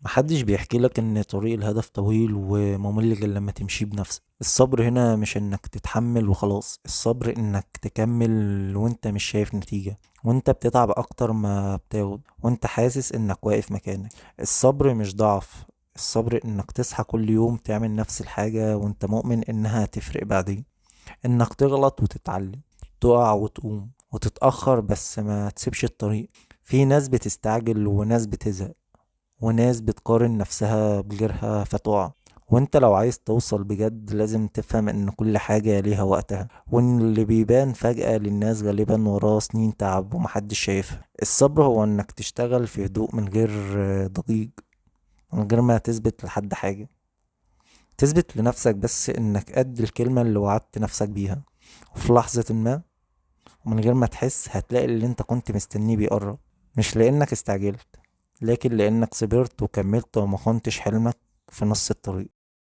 محدش بيحكي لك ان طريق الهدف طويل وممل غير لما تمشيه بنفسك. الصبر هنا مش انك تتحمل وخلاص، الصبر انك تكمل وانت مش شايف نتيجة، وانت بتتعب اكتر ما بتاخد، وانت حاسس انك واقف مكانك. الصبر مش ضعف، الصبر انك تصحى كل يوم تعمل نفس الحاجة وانت مؤمن انها تفرق بعدين، انك تغلط وتتعلم، تقع وتقوم وتتأخر بس ما تسيبش الطريق. في ناس بتستعجل وناس بتزهق وناس بتقارن نفسها بغيرها فتقع. وانت لو عايز توصل بجد لازم تفهم ان كل حاجة ليها وقتها، وان اللي بيبان فجأة للناس غالبا وراه سنين تعب ومحدش شايفها. الصبر هو انك تشتغل في هدوء من غير ضجيج، من غير ما تثبت لحد حاجة، تثبت لنفسك بس انك قد الكلمة اللي وعدت نفسك بيها. وفي لحظة ما ومن غير ما تحس هتلاقي اللي انت كنت مستنيه بيقرب، مش لانك استعجلت، لكن لانك صبرت وكملت وما خنتش حلمك في نص الطريق.